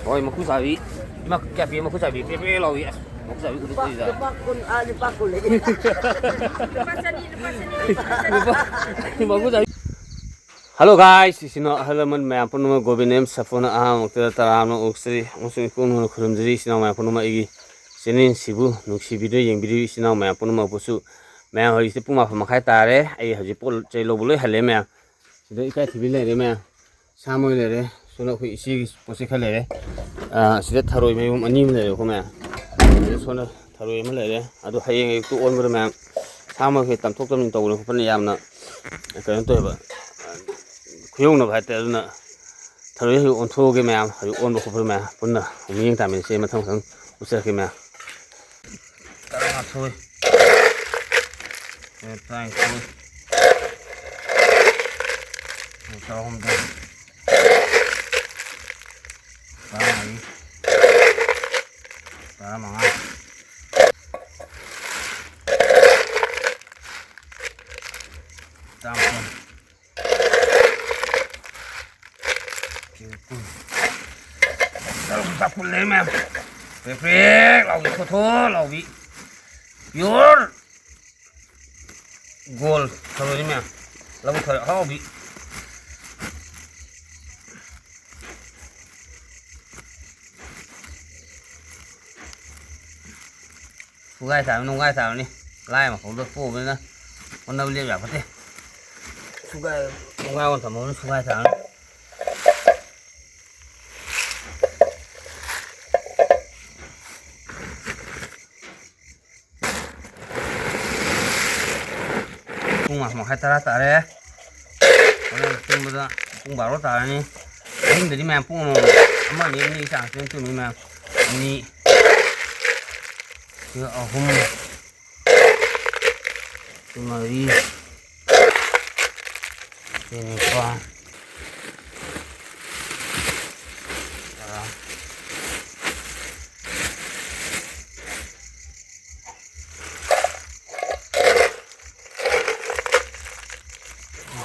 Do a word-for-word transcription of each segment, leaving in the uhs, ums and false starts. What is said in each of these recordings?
ꯍꯣꯏ, ꯃꯀꯨ ꯆꯥꯕꯤ꯫ ꯏꯃꯥ, ꯀꯌꯥ ꯄꯤ? ꯃꯀꯨ ꯆꯥꯕꯤ ꯄ꯭ꯔꯦ ꯄ꯭ꯔꯦ ꯂꯥꯎꯕꯤ꯫ ꯑꯁ, ꯃꯀꯨ ꯆꯥꯕꯤ ꯎꯗ ꯀꯨꯏꯔꯦꯗ꯫ ꯂꯨꯄꯥ ꯀꯨꯟ, ꯑꯥ, ꯂꯨꯄꯥ ꯀꯨꯟ ꯂꯩꯌꯦ꯫ ꯂꯨꯄꯥ ꯆꯅꯤ, ꯂꯨꯄꯥ ꯆꯅꯤ, ꯂꯨꯄꯥ ꯆꯅꯤ꯫ ꯂꯨꯄꯥ, ꯃꯀꯨ ꯆꯥꯕꯤ꯫ Hello guys, ꯏꯆꯤꯟ ꯏꯅꯥꯎ ꯑꯍꯜ ꯂꯃꯟ ꯃꯌꯥꯝ ꯄꯨꯝꯅꯃꯛ ꯒꯣꯕꯤꯟ ꯑꯦꯝ ꯁꯥꯐꯣꯅ ꯑꯍꯥꯟꯕꯃꯛꯇꯗ ꯇꯔꯥꯝꯅ ꯑꯣꯛꯆꯔꯤ ꯑꯃꯁꯨꯡ ꯏꯄꯨꯛ ꯅꯨꯡꯅ ꯈꯨꯔꯨꯝꯖꯔꯤ꯫ ꯏꯆꯤꯟ ꯏꯅꯥꯎ ꯃꯌꯥꯝ ꯄꯨꯝꯅꯃꯛ ꯑꯩꯒꯤ channelꯁꯤꯕꯨ ꯅꯨꯡꯁꯤꯕꯤꯗꯨꯅ ꯌꯦꯡꯕꯤꯔꯤꯕ ꯏꯆꯤꯟ ꯏꯅꯥꯎ ꯃꯌꯥꯝ ꯄꯨꯝꯅꯃꯛꯄꯨꯁꯨ꯫ ꯃꯌꯥꯝ, ꯍꯧꯖꯤꯛꯁꯦ ꯄꯨꯡ ꯃꯥꯄꯟ ꯃꯈꯥꯏ ꯇꯥꯔꯦ꯫ ꯑꯩ ꯍꯧꯖꯤꯛ ꯄꯣꯠ ꯆꯩ ꯂꯧꯕ ꯂꯣꯏ ꯍꯜꯂꯦ ꯃꯌꯥꯝ꯫ ꯁꯤꯗ ꯏꯀꯥꯏꯊꯤꯕꯤ ꯂꯩꯔꯦ ꯃꯌꯥꯝ꯫ ꯁꯥ ꯃꯔꯣꯏ ꯂꯩꯔꯦ꯫ ꯁꯣꯝꯗ ꯑꯩꯈꯣꯏ ꯏꯆꯦꯒꯤ ꯄꯣꯠ ꯆꯩ ꯈꯔ ꯂꯩꯔꯦ꯫ ꯑꯥ, ꯁꯤꯗ ꯊꯔꯣꯏ ꯃꯌꯨꯝ ꯑꯅꯤ ꯑꯃ ꯂꯩꯔꯦꯀꯣ ꯃꯌꯥꯝ꯫ ꯑꯗꯩ ꯁꯣꯝꯗ ꯊꯔꯣꯏ ꯑꯃ ꯂꯩꯔꯦ꯫ ꯑꯗꯨ ꯍꯌꯦꯡ ꯑꯌꯨꯛꯇ ꯑꯣꯟꯕꯗ ꯃꯌꯥꯝ ꯁꯥ ꯃꯔꯣꯏ ꯇꯝꯊꯣꯛ ꯇꯝꯁꯤꯟ ꯇꯧꯕꯅ ꯈꯣꯠꯄꯅ ꯌꯥꯝꯅ ꯀꯩꯅꯣ ꯇꯧꯋꯦꯕ, ꯈꯨꯌꯧꯅꯕ ꯍꯥꯏꯇꯥꯔꯦ꯫ ꯑꯗꯨꯅ ꯊꯔꯣꯏ ꯍꯧꯖꯤꯛ ꯑꯣꯟꯊꯣꯛꯑꯒꯦ ꯃꯌꯥꯝ꯫ ꯍꯧꯖꯤꯛ ꯑꯣꯟꯕ ꯈꯣꯠꯄꯗ ꯃꯌꯥꯝ ꯄꯨꯟꯅ ꯑꯃꯨꯛ ꯃꯤꯠꯌꯦꯡ ꯇꯥꯃꯤꯟꯅꯁꯦ꯫ ꯃꯊꯪ ꯃꯊꯪ ꯎꯠꯆꯔꯛꯀꯦ ꯃꯌꯥꯝ꯫ ꯇꯔꯥꯃꯥꯊꯣꯏ, ꯇꯔꯥꯅꯤꯊꯣꯏ, ꯇꯔꯥꯍꯨꯝꯗꯣꯏ, ꯇꯔꯥꯃꯔꯤ, ꯇꯔꯥꯃꯉꯥ, ꯇꯔꯥꯃꯥꯄꯟ, ꯇꯔꯨꯛ, ꯇꯔꯨꯛ ꯂꯩ ꯃꯌꯥꯝ꯫ ꯄ꯭ꯔꯦꯛ ꯄ꯭ꯔꯦꯛ ꯂꯥꯎꯕꯤ, ꯊꯣꯠ ꯊꯣꯠ ꯂꯥꯎꯕꯤ꯫ Pure gold ꯊꯔꯣꯏꯅꯤ ꯃꯌꯥꯝ꯫ ꯂꯧꯕꯨꯛ ꯊꯔꯣꯏ ꯑꯍꯥꯎꯕꯤ꯫ ꯁꯨꯒꯥꯏ ꯇꯥꯕꯅꯤ, ꯅꯨꯡꯒꯥꯏ ꯇꯥꯕꯅꯤ꯫ ꯂꯥꯏ ꯃꯈꯣꯡꯗ ꯄꯣꯛꯎꯕꯅꯤꯅ ꯍꯣꯠꯅꯕ ꯂꯦꯞ ꯌꯥꯄꯣꯠꯇꯦ꯫ ꯁꯨꯒꯥꯏ, ꯅꯨꯡꯒꯥꯏ ꯑꯣꯟ ꯊꯝꯃꯕꯅꯤ, ꯁꯨꯒꯥꯏ ꯇꯥꯕꯅꯤ꯫ ꯄꯨꯡ ꯃꯥꯄꯟ ꯃꯈꯥꯏ, ꯇꯔꯥ ꯇꯥꯔꯦ꯫ ꯍꯣꯔꯦꯟ ꯇꯨꯝꯕꯗ ꯄꯨꯡ ꯕꯥꯔꯣ ꯇꯥꯔꯅꯤ꯫ ꯑꯍꯤꯡꯗꯗꯤ ꯃꯌꯥꯝ ꯄꯨꯡ ꯑꯃꯃꯝ, ꯑꯃ ꯑꯅꯤ, ꯑꯅꯤꯒꯤ ꯆꯥꯡ ꯈꯛꯇꯅꯤ ꯇꯨꯝꯃꯤ ꯃꯌꯥꯝ꯫ ꯑꯅꯤ, ꯁꯤ ꯑꯍꯨꯝ, ꯁꯤ ꯃꯔꯤ, ꯁꯤ ꯅꯤꯄꯥꯟ, ꯇꯔꯥ꯫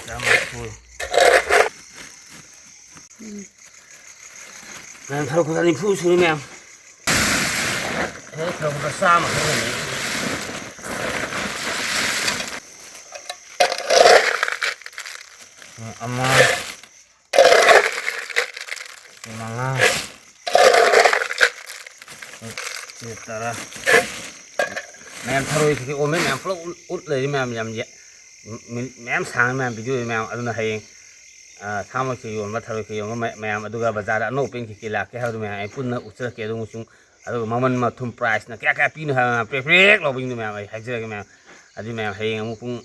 ꯇꯔꯥꯃꯥꯊꯣꯏ꯫ ꯃꯌꯥꯝ, ꯊꯔꯣ ꯀꯨꯟꯊ꯭ꯔꯥ ꯅꯤꯐꯨ ꯁꯨꯔꯦ, ꯃꯌꯥꯝ꯫ ꯑꯦ, ꯊꯔꯣ ꯀꯨꯟꯊ꯭ꯔꯥ, ꯆꯥꯝꯃ ꯈꯛꯇꯅꯤ꯫ ꯑꯃ, ꯃꯉꯥ, ꯁꯤ ꯇꯔꯥ꯫ ꯃꯌꯥꯝ, ꯊꯔꯣꯏ ꯀꯩꯀꯩ ꯑꯣꯟꯕꯩ ꯃꯌꯥꯝ ꯄꯨꯂꯞ ꯎꯠ-, ꯎꯠ ꯂꯩꯔꯤ ꯃꯌꯥꯝ, ꯌꯥꯝ ꯌꯦ-, ꯃꯤꯅꯤꯠ ꯃꯌꯥꯝ ꯁꯥꯡꯉꯤ ꯃꯌꯥꯝ video ꯃꯌꯥꯝ꯫ ꯑꯗꯨꯅ ꯍꯌꯦꯡ, ꯑ, ꯁꯥ ꯃꯔꯣꯏ ꯀꯩꯀꯩ ꯌꯣꯟꯕ, ꯊꯔꯣꯏ ꯀꯩꯀꯩ ꯌꯣꯟꯕ ꯃ-, ꯃꯌꯥꯝ, ꯑꯗꯨꯒ ꯕꯖꯥꯔꯗ ꯑꯅꯧ ꯑꯄꯦꯟ ꯀꯩꯀꯩ ꯂꯥꯛꯀꯦ ꯍꯥꯏꯕꯗꯨ ꯃꯌꯥꯝ ꯑꯩ ꯄꯨꯟꯅ ꯎꯠꯆꯔꯛꯀꯦ꯫ ꯑꯗꯨ ꯑꯃꯁꯨꯡ, ꯑꯗꯨꯒ ꯃꯃꯜ ꯃꯊꯨꯝ, priceꯅ ꯀꯌꯥ ꯀꯌꯥ ꯄꯤꯅꯣ ꯍꯥꯏꯕ ꯃꯌꯥꯝ ꯄ꯭ꯔꯦꯛ ꯄ꯭ꯔꯦꯛ ꯂꯥꯎꯕꯁꯤꯡꯗꯨ ꯃꯌꯥꯝ ꯑꯩ ꯍꯥꯏꯖꯔꯒꯦ ꯃꯌꯥꯝ꯫ ꯑꯗꯨꯏ ꯃꯌꯥꯝ ꯍꯌꯦꯡ ꯑꯃꯨꯛ ꯄꯨꯡ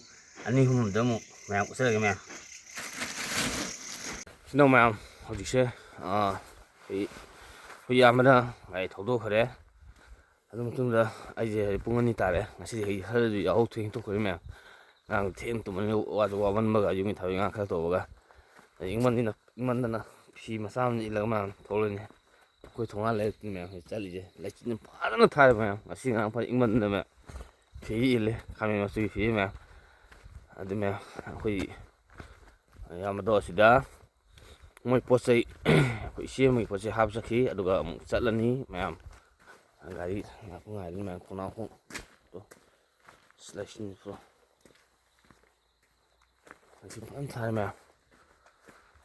ꯑꯅꯤ ꯑꯍꯨꯝꯗ ꯑꯃꯨꯛ ꯃꯌꯥꯝ ꯎꯠꯆꯔꯒꯦ ꯃꯌꯥꯝ꯫ ꯁꯤꯅ ꯃꯌꯥꯝ ꯍꯧꯖꯤꯛꯁꯦ, ꯑ, ꯑꯩ, ꯑꯩꯈꯣꯏ ꯏꯌꯥꯝꯕꯅ ꯒꯥꯔꯤ ꯊꯧꯗꯣꯛꯈ꯭ꯔꯦ꯫ ꯑꯗꯨ ꯃꯇꯨꯡꯗ ꯑꯩꯁꯦ ꯍꯧꯖꯤꯛ ꯄꯨꯡ ꯑꯅꯤ ꯇꯥꯔꯦ꯫ ꯉꯁꯤꯗꯤ ꯑꯩ ꯈꯔꯁꯨ ꯌꯥꯍꯧ ꯊꯦꯡꯗꯣꯛꯈ꯭ꯔꯦ ꯃꯌꯥꯝ꯫ ꯉꯔꯥꯡ ꯊꯦꯡꯅ ꯇꯨꯝꯕꯅꯤꯅ ꯋꯥꯁꯨ ꯋꯥꯃꯟꯕꯒ ꯌꯨꯝꯒꯤ ꯊꯕꯛ ꯏꯪꯈꯥꯡ ꯈꯔ ꯇꯧꯕꯒ꯫ ꯑꯗꯩ ꯏꯪꯃꯟꯗꯅ, ꯏꯪꯃꯟꯗꯅ ꯐꯤ ꯃꯆꯥ ꯑꯃ ꯏꯜꯂꯒ ꯃꯌꯥꯝ ꯊꯣꯛꯂꯛꯏꯅꯦ꯫ ꯑꯩꯈꯣꯏ ꯊꯣꯡꯒꯥꯜ ꯂꯩꯔꯛꯇꯅꯤ ꯃꯌꯥꯝ ꯍꯧꯖꯤꯛ ꯆꯠꯂꯤꯁꯦ꯫ ꯂꯩꯆꯤꯟ ꯐꯖꯅ ꯊꯥꯔꯦ ꯃꯌꯥꯝ꯫ ꯉꯁꯤ ꯉꯔꯥꯡ ꯐꯖꯅ ꯏꯪꯃꯟꯗꯅ ꯃꯌꯥꯝ ꯐꯤ ꯏꯜꯂꯦ꯫ ꯈꯥꯃꯦꯟ ꯃꯆꯨꯒꯤ ꯐꯤ ꯃꯌꯥꯝ꯫ ꯑꯗꯨ ꯃꯌꯥꯝ ꯑꯩꯈꯣꯏ ꯏꯌꯥꯝꯕꯗꯣ ꯑꯁꯤꯗ ꯃꯣꯏ ꯄꯣꯠ ꯆꯩ, ꯑꯩꯈꯣꯏ ꯏꯆꯦ ꯑꯃꯒꯤ ꯄꯣꯠ ꯆꯩ ꯍꯥꯞꯄ ꯆꯠꯈꯤ꯫ ꯑꯗꯨꯒ ꯑꯃꯨꯛ ꯆꯠꯂꯅꯤ ꯃꯌꯥꯝ꯫ ꯒꯥꯔꯤ ꯉꯥꯏꯍꯥꯛ ꯉꯥꯏꯔꯅꯤ ꯃꯌꯥꯝ꯫ ꯈꯣꯡꯅꯥꯡ ꯈꯣꯡ-, ꯇꯣ꯫ ꯑꯁ, ꯂꯩꯁꯤꯟ-, ꯂꯩꯁꯤꯟ ꯐꯖꯅ ꯊꯥꯔꯦ ꯃꯌꯥꯝ꯫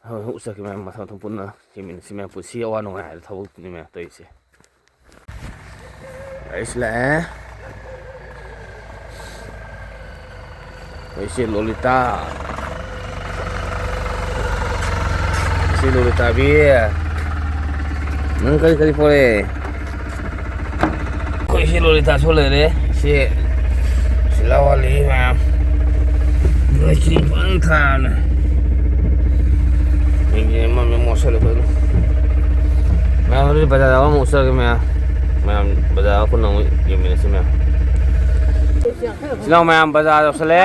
ꯍꯣꯏ, ꯍꯣꯏ, ꯎꯠꯆꯔꯛꯀꯦ ꯃꯌꯥꯝ, ꯃꯊꯪ ꯃꯊꯪ ꯄꯨꯟꯅ ꯌꯦꯡꯃꯤꯟꯅꯁꯤ ꯃꯌꯥꯝ, ꯄꯨꯟꯁꯤ ꯑꯋꯥ ꯅꯨꯡꯉꯥꯏ ꯍꯥꯏꯕ ꯊꯕꯛꯇꯨꯅꯤ ꯃꯌꯥꯝ ꯇꯧꯔꯤꯁꯦ꯫ ꯑꯩꯁꯨ ꯂꯥꯛꯑꯦ꯫ ꯑꯩꯈꯣꯏ ꯏꯆꯦ ꯂꯣꯂꯤꯇꯥ꯫ ꯏꯆꯦ ꯂꯣꯂꯤꯇꯥꯕꯤ꯫ ꯅꯪ ꯀꯔꯤ ꯀꯔꯤ ꯄꯣꯔꯛꯑꯦ? ꯑꯩꯈꯣꯏ ꯏꯆꯦ ꯂꯣꯂꯤꯇꯥꯁꯨ ꯂꯩꯔꯦ꯫ ꯏꯆꯦ ꯁꯤꯂꯥ ꯋꯥꯂꯤ ꯃꯌꯥꯝ꯫ ꯂꯩꯆꯤꯟ ꯐꯖꯅ ꯊꯥꯔꯕꯅꯦ꯫ ꯃꯤꯡꯁꯦ ꯃꯝꯃꯦ ꯃꯣꯠꯁꯜꯂꯦ ꯐꯖꯅ꯫ ꯃꯌꯥꯝ ꯑꯗꯨꯗꯤ ꯕꯖꯥꯔ ꯌꯥꯎꯕ ꯑꯃꯨꯛ ꯆꯠꯂꯒꯦ ꯃꯌꯥꯝ꯫ ꯃꯌꯥꯝ ꯕꯖꯥꯔ ꯄꯨꯟꯅ ꯑꯃꯨꯛ ꯌꯦꯡꯃꯤꯟꯅꯁꯤ ꯃꯌꯥꯝ꯫ ꯏꯆꯤꯜ ꯏꯅꯥꯎ ꯃꯌꯥꯝ ꯕꯖꯥꯔ ꯌꯧꯁꯜꯂꯦ꯫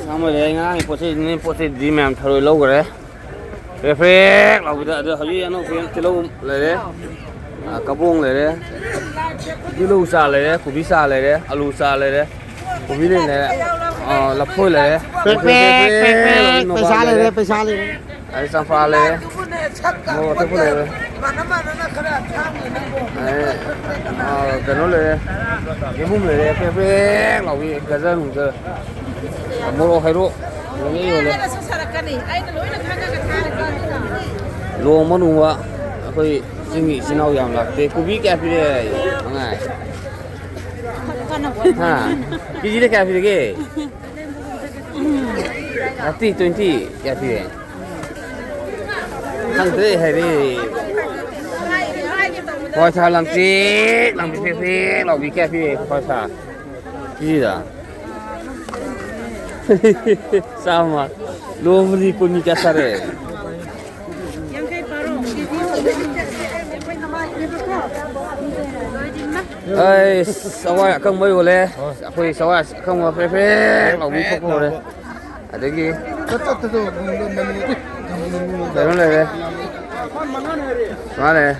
ꯁꯥꯃꯨ ꯂꯩꯔꯦ, ꯉꯔꯥꯡꯒꯤ ꯄꯣꯠ ꯆꯩ, ꯄꯣꯠ ꯆꯩꯗꯤ ꯃꯌꯥꯝ ꯊꯔꯣꯏ ꯂꯧꯈ꯭ꯔꯦ꯫ ꯄ꯭ꯔꯦꯛ ꯄ꯭ꯔꯦꯛ ꯂꯥꯎꯕꯤꯗ꯫ ꯑꯗꯣ ꯍꯧꯖꯤꯛ ꯑꯅꯧꯕ ꯇꯤꯜꯍꯧ ꯂꯩꯔꯦ꯫ ꯑ, ꯀꯕꯣꯡ ꯂꯩꯔꯦ꯫ ꯇꯤꯜꯍꯧ ꯆꯥ ꯂꯩꯔꯦ, ꯀꯣꯕꯤ ꯆꯥ ꯂꯩꯔꯦ, ꯑꯂꯨ ꯆꯥ ꯂꯩꯔꯦ, ꯀꯣꯕꯤ ꯂꯩ ꯂꯩꯔꯦ, ꯑ, ꯂꯐꯣꯏ ꯂꯩꯔꯦ꯫ ꯄ꯭ꯔꯦꯛ ꯄ꯭ꯔꯦꯛ ꯄ꯭ꯔꯦꯛ ꯄ꯭ꯔꯦꯛ, ꯅꯣꯕꯥꯞ ꯄꯩꯁꯥ ꯂꯩꯔꯦ, ꯂꯩꯔꯦ꯫ ꯄꯩꯁꯥ ꯂꯩꯔꯦ꯫ ꯑꯗꯩ ꯆꯝꯄ꯭ꯔꯥ ꯂꯩꯔꯦ꯫ ꯃꯣꯔꯣꯛ ꯑꯇꯦꯛꯄ ꯂꯩꯔꯦ꯫ ꯑꯗꯩ, ꯑꯥ, ꯀꯩꯅꯣ ꯂꯩꯔꯦ꯫ ꯌꯦꯔꯨꯝ ꯂꯩꯔꯦ꯫ ꯄꯦꯛ ꯄꯦꯛ ꯂꯥꯎꯕꯤ ꯒꯖꯔ ꯅꯨꯡꯖꯔ꯫ ꯃꯣꯔꯣꯛ ꯍꯩꯔꯣꯛ ꯂꯣꯏꯅ ꯌꯣꯜꯂꯦ꯫ ꯂꯣꯡꯕ ꯅꯨꯡꯕ ꯑꯩꯈꯣꯏ ꯆꯤꯡꯒꯤ ꯏꯆꯤꯟ ꯏꯅꯥꯎ ꯌꯥꯝ ꯂꯥꯛꯇꯦ꯫ ꯀꯣꯕꯤ ꯀꯌꯥ ꯄꯤꯔꯦ? ꯃꯉꯥ꯫ ꯍꯥ? ꯀꯦꯖꯤꯗ ꯀꯌꯥ ꯄꯤꯔꯒꯦ? ꯊꯥꯔꯇꯤ, ꯇ꯭ꯋꯦꯟꯇꯤ ꯀꯌꯥ ꯄꯤꯔꯦ? ꯈꯪꯗ꯭ꯔꯦ ꯍꯥꯏꯔꯦ꯫ ꯍꯋꯥꯏ ꯊ꯭ꯔꯥꯛ ꯂꯪꯇ꯭ꯔꯤꯛ ꯂꯪꯕꯤ ꯄꯦꯛ ꯄꯦꯛ ꯂꯥꯎꯕꯤ ꯀꯌꯥ ꯄꯤꯔꯦ ꯍꯋꯥꯏ ꯊ꯭ꯔꯥꯛ? ꯀꯦꯖꯤꯗ? ꯆꯥꯝꯃ꯫ ꯂꯣꯡꯕꯗꯤ ꯀꯨꯟꯒꯤ ꯀꯌꯥ ꯁꯥꯔꯦ? ꯑꯩꯁ, ꯆꯋꯥꯏ ꯑꯀꯪꯕ ꯌꯣꯜꯂꯦ꯫ ꯑꯩꯈꯣꯏ ꯆꯋꯥꯏ ꯑꯀꯪꯕ ꯄ꯭ꯔꯦꯛ ꯄ꯭ꯔꯦꯛ ꯂꯥꯎꯕꯤ ꯊꯣꯛꯄ ꯍꯧꯔꯦ꯫ ꯑꯗꯒꯤ ꯀꯩꯅꯣ ꯂꯩꯔꯦ꯫ ꯁꯨꯃꯥꯏꯅ ꯂꯩꯔꯦ꯫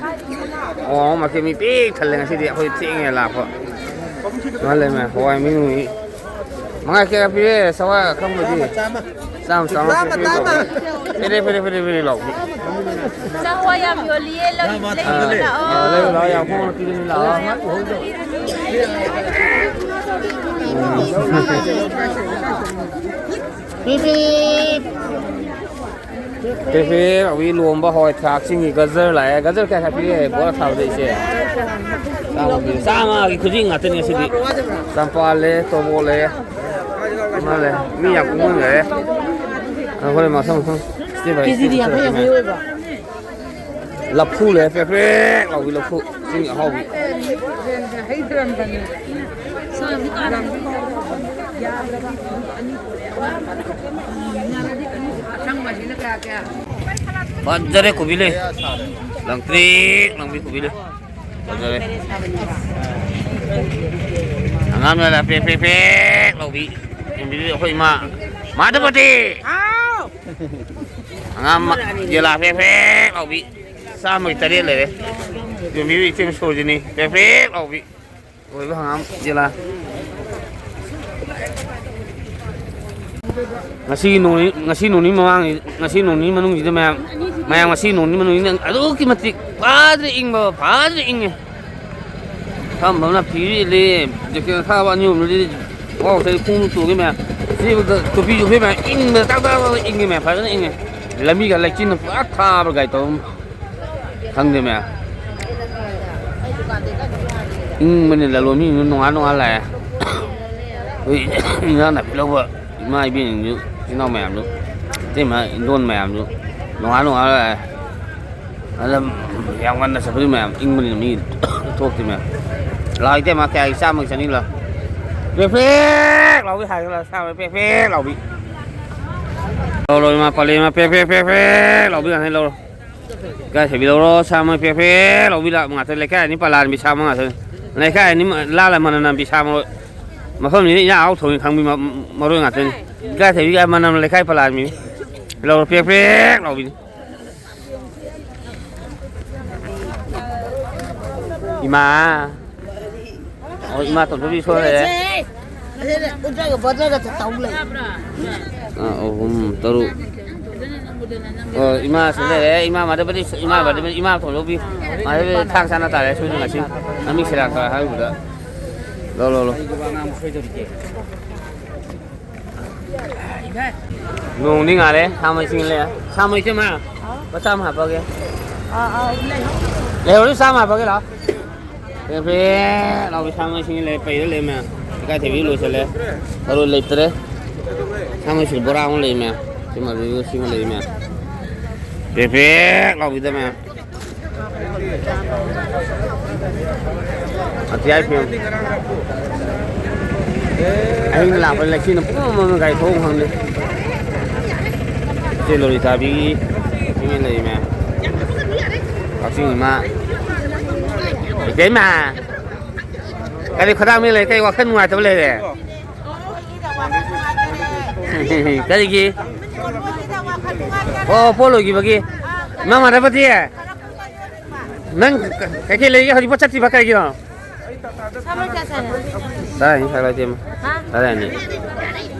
ꯑꯣ, ꯃꯊꯦꯜ ꯃꯤ ꯄꯤꯛ ꯊꯜꯂꯦ ꯉꯁꯤꯗꯤ꯫ ꯑꯩꯈꯣꯏ ꯊꯦꯡꯉꯦ ꯂꯥꯛꯄ꯫ ꯁꯨꯃꯥꯏꯅ ꯂꯩꯔꯝꯃꯦ꯫ ꯍꯋꯥꯏ ꯃꯤꯅꯨ ꯃꯤ ꯃꯉꯥ ꯀꯌꯥ ꯄꯤꯔꯦ? ꯆꯋꯥꯏ ꯑꯀꯪꯕꯗꯤ? ꯆꯥꯝꯃ, ꯆꯥꯝꯃ꯫ ꯆꯥꯝꯃ, ꯆꯥꯝꯃ꯫ ꯐꯦꯔꯦ, ꯐꯦꯔꯦ, ꯐꯦꯔꯦ, ꯐꯦꯔꯦ ꯂꯥꯎꯕꯤ꯫ ꯆꯥꯛ ꯍꯋꯥꯏ ꯌꯥꯝ ꯌꯣꯜꯂꯤꯌꯦ, ꯂꯩ-, ꯑꯥ, ꯂꯩꯕ ꯂꯥꯛꯑꯣ꯫ ꯑꯥ, ꯂꯩꯕ ꯂꯥꯛꯑꯣ, ꯌꯥꯝ ꯍꯣꯡꯅ ꯄꯤꯒꯅꯤ ꯂꯥꯛꯑꯣ꯫ ꯎꯝ꯫ ꯄꯦ ꯄꯦ ꯂꯥꯎꯕꯤ ꯂꯣꯝꯕ ꯍꯋꯥꯏ ꯊ꯭ꯔꯥꯛꯁꯤꯡꯒꯤ ꯒꯖꯔ ꯂꯥꯛꯑꯦ꯫ ꯒꯖꯔ ꯀꯌꯥ ꯀꯌꯥ ꯄꯤꯔꯦ ꯕꯣꯔꯥ ꯊꯥꯕꯗ ꯏꯆꯦ? ꯆꯥꯝꯃ ꯄꯤꯔꯦ꯫ ꯆꯥꯝꯃꯒꯤ ꯈꯨꯖꯤꯡ ꯉꯥꯛꯇꯅꯤ ꯉꯁꯤꯗꯤ꯫ ꯆꯝꯄ꯭ꯔꯥ ꯂꯩ, ꯇꯣꯔꯕꯣꯠ ꯂꯩ꯫ ꯃꯥ ꯂꯩ꯫ ꯃꯤ ꯌꯥꯝ ꯀꯨꯝꯍꯟꯈ꯭ꯔꯦ꯫ ꯑ, ꯍꯣꯔꯦꯟ ꯃꯊꯪ ꯃꯊꯪ step by step ꯀꯦꯖꯤꯗꯤ ꯌꯥꯡꯈꯩ ꯆꯠꯂꯁꯤꯅꯦ꯫ ꯌꯥꯡꯈꯩ ꯑꯣꯏꯕ꯫ ꯂꯐꯨ ꯂꯩ, ꯄ꯭ꯔꯦꯛ ꯄ꯭ꯔꯦꯛ ꯂꯥꯎꯕꯤ ꯂꯐꯨ꯫ ꯆꯤꯡꯒꯤ ꯑꯍꯥꯎꯕꯤ꯫ ꯐꯖꯔꯦ ꯀꯣꯕꯤ ꯂꯩ꯫ ꯂꯪꯇ꯭ꯔꯤꯛ ꯂꯪꯕꯤ ꯀꯣꯕꯤ ꯂꯩ꯫ ꯐꯖꯔꯦ꯫ ꯍꯪꯒꯥꯝ ꯂꯩꯔꯦ, ꯄ꯭ꯔꯦꯛ ꯄ꯭ꯔꯦꯛ ꯄ꯭ꯔꯦꯛ ꯂꯥꯎꯕꯤ꯫ ꯌꯦꯡꯕꯤꯔꯤꯕ ꯑꯩꯈꯣꯏ ꯏꯃꯥ ꯃꯥꯙꯕꯇꯤ꯫ ꯍꯥꯎ! ꯍꯪꯒꯥꯝ ꯃ-, ꯌꯦꯂꯥ ꯄ꯭ꯔꯦꯛ ꯄ꯭ꯔꯦꯛ ꯂꯥꯎꯕꯤ꯫ ꯆꯥꯝꯃꯒꯤ ꯇꯔꯦꯠ ꯂꯩꯔꯦ꯫ ꯌꯣꯟꯕꯤꯔꯤꯕ ꯏꯆꯦ ꯁꯣꯔꯣꯖꯤꯅꯤ꯫ ꯄ꯭ꯔꯦꯛ ꯄ꯭ꯔꯦꯛ ꯂꯥꯎꯕꯤ꯫ ꯑꯣꯏꯕ ꯍꯪꯒꯥꯝ ꯌꯦꯂꯥ꯫ ꯉꯁꯤ ꯅꯣꯡꯅꯤ, ꯉꯁꯤ ꯅꯣꯡꯅꯤ ꯃꯃꯥꯡ, ꯉꯁꯤ ꯅꯣꯡꯅꯤ ꯃꯅꯨꯡꯁꯤꯗ ꯃꯌꯥꯝ, ꯃꯌꯥꯝ ꯉꯁꯤ ꯅꯣꯡꯅꯤ ꯃꯅꯨꯡꯁꯤꯗ ꯑꯗꯨꯛꯀꯤ ꯃꯇꯤꯛ ꯐꯖꯅ ꯏꯪꯕ, ꯐꯖꯅ ꯏꯪꯉꯦ꯫ ꯐꯝ ꯐꯝꯅ ꯐꯤꯁꯨ ꯏꯜꯂꯤ, ꯖꯦꯀꯦꯠ ꯑꯊꯥꯕ ꯑꯅꯤ ꯑꯍꯨꯝꯗꯨꯗꯤ ꯈꯣꯡꯎꯞ ꯇꯣꯡꯉꯤ ꯃꯌꯥꯝ꯫ ꯆꯦꯟꯕꯗ ꯇꯨꯄꯤꯁꯨ ꯎꯞꯄꯤ ꯃꯌꯥꯝ, ꯏꯪꯕꯗ ꯇꯥꯛ ꯇꯥꯛ ꯇꯥꯛ ꯏꯪꯉꯤ ꯃꯌꯥꯝ, ꯐꯖꯅ ꯏꯪꯉꯦ꯫ ꯂꯝꯕꯤꯒ ꯂꯩꯆꯤꯟꯅ ꯄꯨꯔꯥ ꯊꯥꯕ꯭ꯔꯥ ꯀꯥꯏ ꯇꯧꯔ ꯈꯪꯗꯦ ꯃꯌꯥꯝ꯫ ꯏꯪꯕꯅꯤ ꯂꯂꯣꯟꯕꯤꯁꯤꯡꯁꯨ ꯅꯣꯡꯉꯥꯟ ꯅꯣꯡꯉꯥꯟ ꯂꯥꯛꯑꯦ꯫ ꯑꯩꯈꯣꯏ ꯏꯟꯖꯥꯡ ꯅꯥꯄꯤ ꯂꯧꯕ ꯏꯃꯥ ꯏꯕꯦꯟꯁꯤꯡꯁꯨ, ꯏꯆꯤꯟ ꯏꯅꯥꯎ ꯃꯌꯥꯝꯁꯨ, ꯏꯇꯩꯃ ꯏꯟꯗꯣꯟ ꯃꯌꯥꯝꯁꯨ ꯅꯣꯡꯉꯥꯟ ꯅꯣꯡꯉꯥꯟ ꯂꯥꯛꯑꯦ꯫ ꯑꯗ ꯌꯥꯝ ꯉꯟꯅ ꯆꯠꯄꯗꯤ ꯃꯌꯥꯝ ꯏꯪꯕꯅꯤꯅ ꯃꯤ ꯊꯣꯛꯇꯦ ꯃꯌꯥꯝ꯫ ꯂꯥꯛꯑꯣ ꯏꯇꯩꯃ ꯀꯌꯥꯒꯤ ꯆꯥꯝꯃꯒꯤ ꯆꯅꯤ ꯂꯥꯛꯑꯣ꯫ ꯄ꯭ꯔꯦꯛ ꯄ꯭ꯔꯦꯛ ꯂꯥꯎꯕꯤ ꯍꯥꯏꯔꯒ ꯂꯥꯛꯑꯣ, ꯆꯥꯝꯃ ꯄ꯭ꯔꯦꯛ ꯄ꯭ꯔꯦꯛ ꯂꯥꯎꯕꯤ꯫ ꯂꯧꯔꯣ ꯏꯃꯥ ꯄꯥꯜꯂꯤ ꯏꯃꯥ ꯄ꯭ꯔꯦꯛ ꯄ꯭ꯔꯦꯛ ꯄ꯭ꯔꯦꯛ ꯄ꯭ꯔꯦꯛ ꯂꯥꯎꯕꯤ ꯉꯥꯛꯇꯅꯤ ꯂꯧꯔꯣ꯫ ꯏꯀꯥꯏꯊꯕꯤ ꯂꯧꯔꯣ ꯆꯥꯝꯃ ꯄ꯭ꯔꯦꯛ ꯄ꯭ꯔꯦꯛ ꯂꯥꯎꯕꯤ ꯂꯥꯛ ꯉꯥꯛꯇ ꯂꯩꯀꯥꯏ ꯑꯅꯤ ꯄꯂꯥꯟꯕꯤ ꯆꯥꯝꯃ ꯉꯥꯛꯇꯅꯤ꯫ ꯂꯩꯀꯥꯏ ꯑꯅꯤ ꯂꯥꯜꯂ ꯃꯅꯝ ꯅꯝꯕꯤ ꯆꯥꯝꯃ ꯃꯐꯝꯁꯤꯗ ꯏꯟꯖꯥꯡ ꯑꯍꯥꯎ ꯊꯣꯡꯉꯤ ꯈꯪꯕꯤ ꯃ-, ꯃꯔꯣꯏ ꯉꯥꯛꯇꯅꯤ꯫ ꯏꯀꯥꯏꯊꯕꯤ ꯀꯥꯏ ꯃꯅꯝ ꯂꯩꯀꯥꯏ ꯄꯂꯥꯟꯕꯤꯅꯤ꯫ ꯂꯧꯔꯣ ꯄ꯭ꯔꯦꯛ ꯄ꯭ꯔꯦꯛ ꯂꯥꯎꯕꯤꯅꯤ꯫ ꯏꯃꯥ꯫ ꯑꯣ, ꯏꯃꯥ ꯇꯣꯝꯊꯣꯏꯕꯤ ꯁꯣꯔ ꯂꯩꯔꯦ꯫ ꯎꯠꯇ꯭ꯔꯒ ꯕꯣꯠꯇ꯭ꯔꯒ ꯇꯧ ꯂꯩ꯫ ꯑꯥ, ꯑꯍꯨꯝ, ꯇꯔꯨꯛ꯫ ꯑꯣ, ꯏꯃꯥ ꯁꯤ ꯂꯩꯔꯦ꯫ ꯏꯃꯥ ꯃꯥꯙꯕꯗꯤ, ꯏꯃꯥ ꯃꯥꯙꯕ, ꯏꯃꯥ ꯇꯣꯝꯊꯣꯏꯕꯤ꯫ ꯃꯥꯙꯕꯤ ꯊꯥꯡ ꯆꯥꯅ ꯇꯥꯔꯦ ꯁꯣꯏꯗꯅ ꯉꯁꯤ꯫ ꯃꯃꯤꯡ ꯁꯦꯔꯥꯟ ꯇꯨꯔꯥꯟ ꯍꯥꯏꯔꯨꯕꯗ꯫ ꯂꯧ, ꯂꯧ, ꯂꯧ꯫ ꯅꯣꯡꯗꯤ ꯉꯥꯜꯂꯦ, ꯁꯥ ꯃꯩ ꯆꯤꯡ ꯂꯩꯔꯦ꯫ ꯁꯥ ꯃꯩ ꯆꯤꯡ ꯃꯥ? ꯂꯨꯄꯥ ꯆꯥꯝꯃ ꯍꯥꯞꯄꯒꯦ꯫ ꯑꯥ, ꯑꯥ, ꯂꯩ꯫ ꯂꯩꯍꯧꯔꯤ ꯆꯥꯝꯃ ꯍꯥꯞꯄꯒꯦ ꯂꯥꯛꯑꯣ꯫ ꯄ꯭ꯔꯦ ꯄ꯭ꯔꯦ ꯂꯥꯎꯕꯤ ꯁꯥ ꯃꯩ ꯆꯤꯡ ꯂꯩꯔꯦ, ꯄꯩꯔ ꯂꯩꯔꯦ ꯃꯌꯥꯝ꯫ ꯏꯀꯥꯏꯊꯕꯤ ꯂꯣꯏꯁꯤꯜꯂꯦ꯫ ꯊꯔꯣꯏ ꯂꯩꯇ꯭ꯔꯦ꯫ ꯁꯥ ꯃꯩ ꯆꯤꯡ ꯕꯣꯔꯥ ꯑꯃ ꯂꯩ ꯃꯌꯥꯝ꯫ ꯁꯤ ꯃꯔꯨ ꯁꯤꯃ ꯂꯩ ꯃꯌꯥꯝ꯫ ꯄ꯭ꯔꯦ ꯄ꯭ꯔꯦ ꯂꯥꯎꯕꯤꯗ ꯃꯌꯥꯝ꯫ ꯑꯇꯤꯌꯥ ꯐꯤꯂꯝ꯫ ꯑꯍꯤꯡ ꯂꯥꯛꯄ ꯂꯩꯆꯤꯟꯅ ꯄꯨꯡꯃꯝ ꯃꯝꯃꯦ, ꯒꯥꯔꯤ ꯊꯧꯐꯝ ꯈꯪꯗꯦ꯫ ꯏꯆꯦ ꯂꯣꯔꯤꯇꯥꯕꯤꯒꯤ ꯃꯤ ꯂꯩ ꯃꯌꯥꯝ꯫ ꯀꯛꯆꯤꯡ ꯏꯃꯥ꯫ ꯏꯇꯩꯃ! ꯀꯔꯤ ꯈꯗꯥꯡ ꯃꯤ ꯂꯩ? ꯀꯔꯤ ꯋꯥꯈꯜ ꯅꯨꯡꯉꯥꯏꯇꯕ ꯂꯩꯔꯦ? ꯀꯔꯤꯒꯤ? ꯑꯣ, ꯄꯣꯠ ꯂꯣꯏꯈꯤꯕꯒꯤ꯫ ꯏꯃꯥ ꯃꯥꯙꯕꯄꯇꯤ, ꯅꯪ ꯀꯩꯀꯩ ꯂꯩꯒꯦ? ꯍꯧꯖꯤꯛꯐꯥꯎ ꯆꯠꯇ꯭ꯔꯤꯕ ꯀꯩꯒꯤꯅꯣ? ꯇꯔꯥꯅꯤ ꯁꯥꯏ ꯂꯥꯛꯇꯦ, ꯏꯃꯥ꯫ ꯍꯥ? ꯇꯔꯥꯅꯤ꯫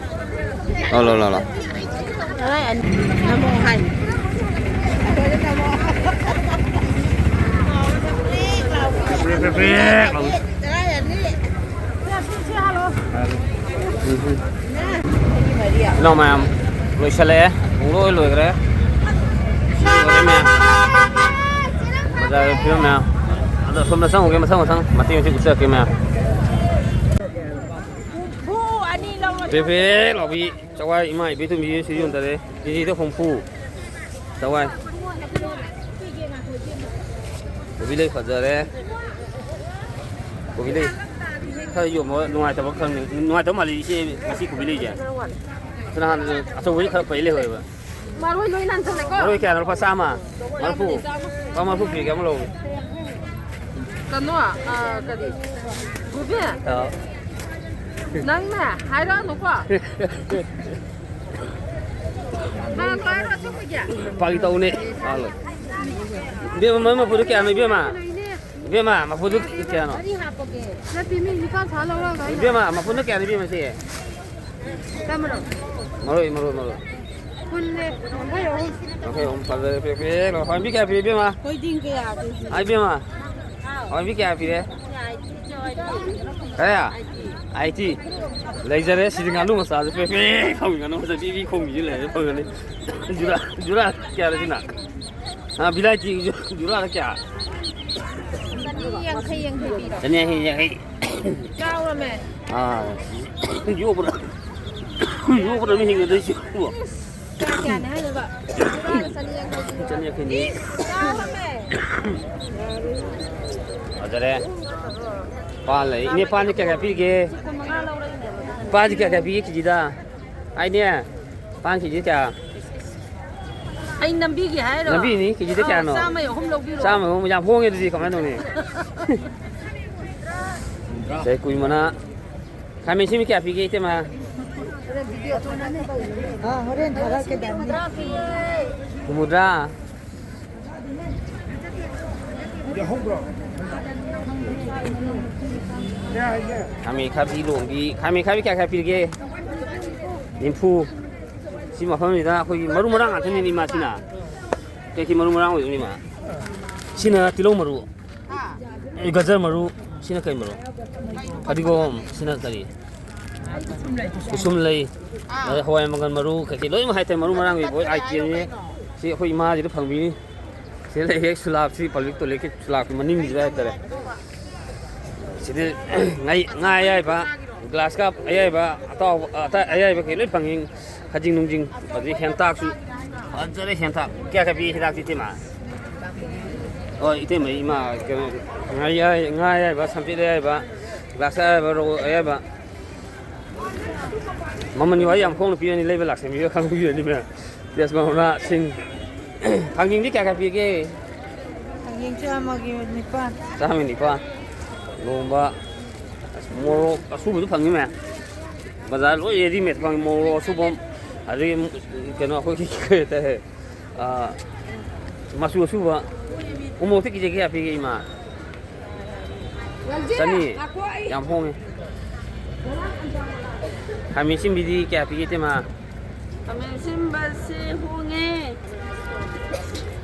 ꯂꯥꯎ, ꯂꯥꯎ, ꯂꯥꯎ, ꯂꯥꯎ꯫ ꯅꯃꯣ ꯍꯥꯏ꯫ ꯏꯅꯥꯎ ꯃꯌꯥꯝ, ꯂꯣꯏꯁꯜꯂꯛꯑꯦ꯫ ꯄꯨꯡꯂꯣꯏ ꯂꯣꯏꯈ꯭ꯔꯦ꯫ ꯂꯣꯏꯔꯦ ꯃꯌꯥꯝ꯫ ꯕꯖꯥꯔꯒꯤ ꯐꯤꯕꯝ ꯃꯌꯥꯝ꯫ ꯑꯗꯣ ꯁꯣꯝꯗ ꯆꯪꯉꯨꯒꯦ, ꯃꯊꯪ ꯃꯊꯪ ꯃꯇꯦꯛ ꯃꯇꯦꯛ ꯎꯠꯆꯔꯛꯀꯦ ꯃꯌꯥꯝ꯫ ꯄ꯭ꯔꯦꯛ ꯄ꯭ꯔꯦꯛ ꯂꯥꯎꯕꯤ ꯆꯋꯥꯏ ꯏꯃꯥ ꯏꯕꯦꯟ ꯇꯣꯝꯕꯤ ꯁꯤ ꯌꯣꯟꯗꯔꯦ꯫ ꯀꯦꯖꯤꯗ ꯍꯨꯝꯐꯨ꯫ ꯆꯋꯥꯏ꯫ ꯀꯣꯕꯤ ꯂꯩ ꯐꯖꯔꯦ꯫ ꯀꯣꯕꯤ ꯂꯩ ꯈꯔ ꯌꯣꯟꯕ ꯅꯨꯡꯉꯥꯏꯇꯕ ꯈꯔ ꯅꯨꯡꯉꯥꯏꯇꯕ ꯃꯥꯜꯂꯤ ꯏꯆꯦ, ꯉꯁꯤ ꯀꯣꯕꯤ ꯂꯩꯁꯦ꯫ ꯅꯍꯥꯟ ꯑꯆꯧꯕꯗꯤ ꯈꯔ ꯐꯩ ꯂꯩꯍꯧꯋꯦꯕ꯫ ꯃꯔꯣꯏ ꯂꯣꯏ ꯂꯥꯟꯁꯜꯂꯦꯀꯣ꯫ ꯃꯔꯣꯏ ꯀꯌꯥꯅꯣ? ꯂꯨꯄꯥ ꯆꯥꯝꯃ? ꯃꯔꯐꯨ? ꯆꯥꯝꯃ꯫ ꯂꯨꯄꯥ ꯃꯔꯐꯨ ꯄꯤꯔꯒꯦ, ꯑꯃ ꯂꯧꯒꯦ꯫ ꯀꯩꯅꯣ, ꯑ, ꯀꯔꯤ? ꯕꯣꯕꯤ, ꯑꯥ꯫ ꯅꯪꯅꯦ, ꯍꯥꯏꯔꯛꯑꯅꯨꯀꯣ꯫ ꯍꯥꯟꯅ ꯍꯥꯏꯔꯣ, ꯑꯁꯦꯡꯕꯒꯤ꯫ ꯐꯥꯒꯤ ꯇꯧꯅꯦ꯫ ꯍꯥꯜꯂꯣ꯫ ꯏꯕꯦꯝꯃ, ꯃꯔꯨ ꯃꯐꯨꯗꯨ ꯀꯌꯥꯅꯣ, ꯏꯕꯦꯝꯃ? ꯏꯕꯦꯝꯃ, ꯃꯐꯨꯗꯨ ꯀꯌꯥꯅꯣ? ꯃꯔꯤ ꯍꯥꯞꯄꯒꯦ꯫ ꯅꯠꯇꯦ, ꯃꯤ ꯅꯤꯄꯥꯟ ꯁꯥ ꯂꯧꯔꯒ ꯑꯩꯅ ꯏꯕꯦꯝꯃ, ꯃꯐꯨꯗꯨ ꯀꯌꯥꯅꯣ, ꯏꯕꯦꯝꯃ, ꯁꯤ? ꯀꯔꯝꯕꯅꯣ? ꯃꯔꯣꯏ, ꯃꯔꯣꯏ, ꯃꯔꯣꯏ꯫ ꯐꯨꯜꯅꯦ, ꯌꯥꯡꯈꯩ ꯑꯍꯨꯝ꯫ ꯌꯥꯡꯈꯩ ꯑꯍꯨꯝ ꯐꯖꯔꯦ, ꯄꯦꯛ ꯄꯦꯛ ꯂꯥꯎ꯫ ꯍꯋꯥꯏ ꯃꯨꯕꯤ ꯀꯌꯥ ꯄꯤꯔꯦ, ꯏꯕꯦꯝꯃ? ꯊꯣꯏꯗꯤꯡ ꯀꯌꯥ ꯀꯦꯖꯤ? ꯑꯥ, ꯏꯕꯦꯝꯃ꯫ ꯍꯥꯎ꯫ ꯍꯋꯥꯏ ꯃꯨꯕꯤ ꯀꯌꯥ ꯄꯤꯔꯦ? ꯑꯩꯠꯇꯤ꯫ ꯀꯌꯥ? ꯑꯩꯠꯇꯤ꯫ ꯑꯩꯠꯇꯤ꯫ ꯂꯩꯖꯔꯦ, ꯁꯤꯗꯤ ꯉꯥꯅꯨ ꯃꯆꯥꯁꯦ ꯄꯦꯛ ꯄꯦꯛ ꯈꯣꯡꯉꯤ, ꯉꯥꯅꯨ ꯃꯆꯥ ꯄꯤ ꯄꯤ ꯈꯣꯡꯉꯤꯁꯤ ꯂꯩꯔꯦ, ꯐꯪꯒꯅꯤ꯫ ꯖꯨꯔꯥ, ꯖꯨꯔꯥ ꯀꯌꯥ ꯂꯩꯁꯤꯅ? ꯑꯥ, ꯕꯤꯂꯥꯏꯇꯤ ꯖꯨꯔꯥꯗ ꯀꯌꯥ? ꯆꯅꯤ ꯌꯥꯡꯈꯩ, ꯌꯥꯡꯈꯩ ꯄꯤꯔꯣ꯫ ꯆꯅꯤ ꯌꯥꯡꯈꯩ, ꯌꯥꯡꯈꯩ꯫ ꯆꯥꯎꯔꯃꯦ꯫ ꯑꯥ, ꯌꯣꯛꯄꯗ, ꯌꯣꯛꯄꯗ ꯃꯤ ꯍꯤꯡꯒꯗꯣꯏꯁꯤ꯫ ꯀꯌꯥ ꯀꯌꯥꯅꯦ ꯍꯥꯏꯅꯣꯕ? ꯆꯅꯤ ꯌꯥꯡꯈꯩ꯫ ꯆꯅꯤ ꯌꯥꯡꯈꯩꯅꯤ꯫ ꯏꯁ, ꯆꯥꯎꯔꯃꯦ꯫ ꯐꯖꯔꯦ꯫ ꯄꯥꯟ ꯂꯩ꯫ ꯏꯅꯦ, ꯄꯥꯟꯁꯦ ꯀꯌꯥ ꯀꯌꯥ ꯄꯤꯔꯤꯒꯦ? ꯀꯨꯟ ꯃꯉꯥ ꯂꯧꯔꯒꯦ꯫ ꯄꯥꯟꯁꯦ ꯀꯌꯥ ꯀꯌꯥ ꯄꯤꯒꯦ ꯀꯦꯖꯤꯗ? ꯍꯥꯏꯅꯦ꯫ ꯄꯥꯟ ꯀꯦꯖꯤ ꯀꯌꯥ? ꯑꯩ ꯅꯝꯕꯤꯒꯦ ꯍꯥꯏꯔꯣ? ꯅꯝꯕꯤꯅꯤ, ꯀꯦꯖꯤꯗ ꯑꯥ, ꯀꯌꯥꯅꯣ? ꯆꯥꯝꯃꯩ ꯑꯍꯨꯝ ꯂꯧꯕꯤꯔꯣ꯫ ꯆꯥꯝꯃꯩ ꯑꯍꯨꯝ ꯌꯥꯝ ꯍꯣꯡꯉꯦ ꯑꯗꯨꯗꯤ, ꯀꯃꯥꯏꯅ ꯇꯧꯅꯤ? ꯆꯍꯤ ꯀꯨꯟ ꯃꯉꯥ꯫ ꯈꯥꯃꯦꯟ ꯑꯁꯤꯟꯕꯤ ꯀꯌꯥ ꯄꯤꯒꯦ, ꯏꯇꯩꯃ? ꯑꯥ, ꯍꯣꯔꯦꯟ ꯊꯥꯔꯛꯀꯦ, ꯗꯥꯅꯤ꯫ ꯍꯨꯝꯐꯨꯇꯔꯥ꯫ ꯈꯥꯃꯦꯟ ꯑꯈꯥꯕꯤ ꯂꯣꯡꯕꯤ꯫ ꯈꯥꯃꯦꯟ ꯑꯈꯥꯕꯤ ꯀꯌꯥ ꯀꯌꯥ ꯄꯤꯔꯤꯒꯦ? ꯅꯤꯐꯨ꯫ ꯁꯤ ꯃꯐꯝꯁꯤꯗ ꯑꯩꯈꯣꯏꯒꯤ ꯃꯔꯨ ꯃꯔꯥꯡ ꯉꯥꯛꯇꯅꯤꯅꯦ ꯏꯃꯥꯁꯤꯅ꯫ ꯀꯩ ꯀꯩ ꯃꯔꯨ ꯃꯔꯥꯡ ꯑꯣꯏꯗꯣꯏꯅꯣ ꯏꯃꯥ? ꯁꯤꯅ ꯇꯤꯜꯍꯧ ꯃꯔꯨ, ꯑꯦ, ꯒꯖꯔ ꯃꯔꯨ, ꯁꯤꯅ ꯀꯩ ꯃꯔꯨ? ꯐꯗꯤꯒꯣꯝ, ꯁꯤꯅ ꯀꯔꯤ? ꯎꯁꯨꯝ ꯂꯩ, ꯑꯗꯩ ꯍꯋꯥꯏ ꯃꯪꯒꯜ ꯃꯔꯨ, ꯀꯩꯀꯩ ꯂꯣꯏꯅꯃꯛ ꯍꯥꯏꯇꯥꯔꯦ, ꯃꯔꯨ ꯃꯔꯥꯡꯒꯤ ꯂꯣꯏ iteꯝꯅꯤ꯫ ꯁꯤ ꯑꯩꯈꯣꯏ ꯏꯃꯥꯁꯤꯗ ꯐꯪꯕꯤꯅꯤ꯫ ꯁꯤꯗ ꯂꯩ ꯍꯦꯛ ꯁꯨꯂꯥꯞꯁꯤ, public toiletꯀꯤ ꯁꯨꯂꯥꯞꯀꯤ ꯃꯅꯤꯡꯁꯤꯗ ꯍꯥꯏꯇꯥꯔꯦ꯫ ꯁꯤꯗ ꯉꯥ, ꯉꯥ ꯑꯌꯥꯏꯕ, glass cup ꯑꯌꯥꯏꯕ, ꯑꯇꯥꯎꯕ, ꯑꯇꯥ-, ꯑꯌꯥꯏꯕ ꯀꯩ ꯂꯣꯏ ꯐꯪꯉꯤ꯫ ꯈꯖꯤꯡ ꯅꯨꯡꯖꯤꯡ, ꯑꯗꯩ ꯍꯦꯟꯇꯥꯛꯁꯨ ꯐꯖꯔꯦ꯫ ꯍꯦꯟꯇꯥꯛ ꯀꯌꯥ ꯀꯌꯥ ꯄꯤ ꯍꯤꯗꯥꯛꯇꯤ ꯏꯇꯩꯃ? ꯍꯣꯏ ꯏꯇꯩꯃ, ꯏꯃꯥ ꯀꯩꯅꯣ, ꯉꯥ ꯑꯌꯥꯏ-, ꯉꯥ ꯑꯌꯥꯏꯕ, ꯁꯝꯆꯦꯠ ꯑꯌꯥꯏꯕ, glass ꯑꯌꯥꯏꯕ, ꯔꯧ ꯑꯌꯥꯏꯕ꯫ ꯃꯃꯜꯒꯤ ꯋꯥꯔꯤ ꯌꯥꯝ ꯍꯣꯡꯅ ꯄꯤꯔꯅꯤ, ꯂꯩꯕ ꯂꯥꯛꯆꯕꯤꯌꯨ ꯈꯪꯕꯤꯔꯅꯤ ꯃꯌꯥꯝ꯫ ꯄꯤꯌꯥꯁ ꯃꯔꯣꯏ ꯁꯤꯡ꯫ ꯊꯥꯡꯖꯤꯡꯗꯤ ꯀꯌꯥ ꯀꯌꯥ ꯄꯤꯒꯦ? ꯊꯥꯡꯖꯤꯡ ꯆꯥꯝꯃꯒꯤ ꯅꯤꯄꯥꯟ꯫ ꯆꯥꯝꯃꯒꯤ ꯅꯤꯄꯥꯟ꯫ ꯂꯣꯝꯕ꯫ ꯑꯁ, ꯃꯣꯔꯣꯛ ꯑꯁꯨꯕꯁꯨ ꯐꯪꯉꯤ ꯃꯌꯥꯝ꯫ ꯕꯖꯥꯔ ꯂꯣꯏ readymade ꯐꯪꯉꯤ꯫ ꯃꯣꯔꯣꯛ ꯑꯁꯨꯕ ꯑꯃ, ꯑꯗꯒꯤ ꯀꯩꯅꯣ ꯑꯩꯈꯣꯏꯒꯤ ꯀꯩ ꯍꯥꯏꯇꯥꯔꯦ, ꯑꯥ, ꯃꯆꯨ ꯑꯁꯨꯕ꯫ ꯎꯃꯣꯔꯣꯛꯇꯤ ꯀꯦꯖꯤ ꯀꯌꯥ ꯄꯤꯒꯦ ꯏꯃꯥ? ꯆꯅꯤ꯫ ꯌꯥꯝ ꯍꯣꯡꯉꯦ꯫ ꯈꯥꯃꯦꯟ ꯑꯁꯤꯟꯕꯤꯗꯤ ꯀꯌꯥ ꯄꯤꯒꯦ ꯏꯇꯩꯃ? ꯈꯥꯃꯦꯟ ꯑꯁꯤꯟꯕꯁꯤ ꯍꯣꯡꯉꯦ꯫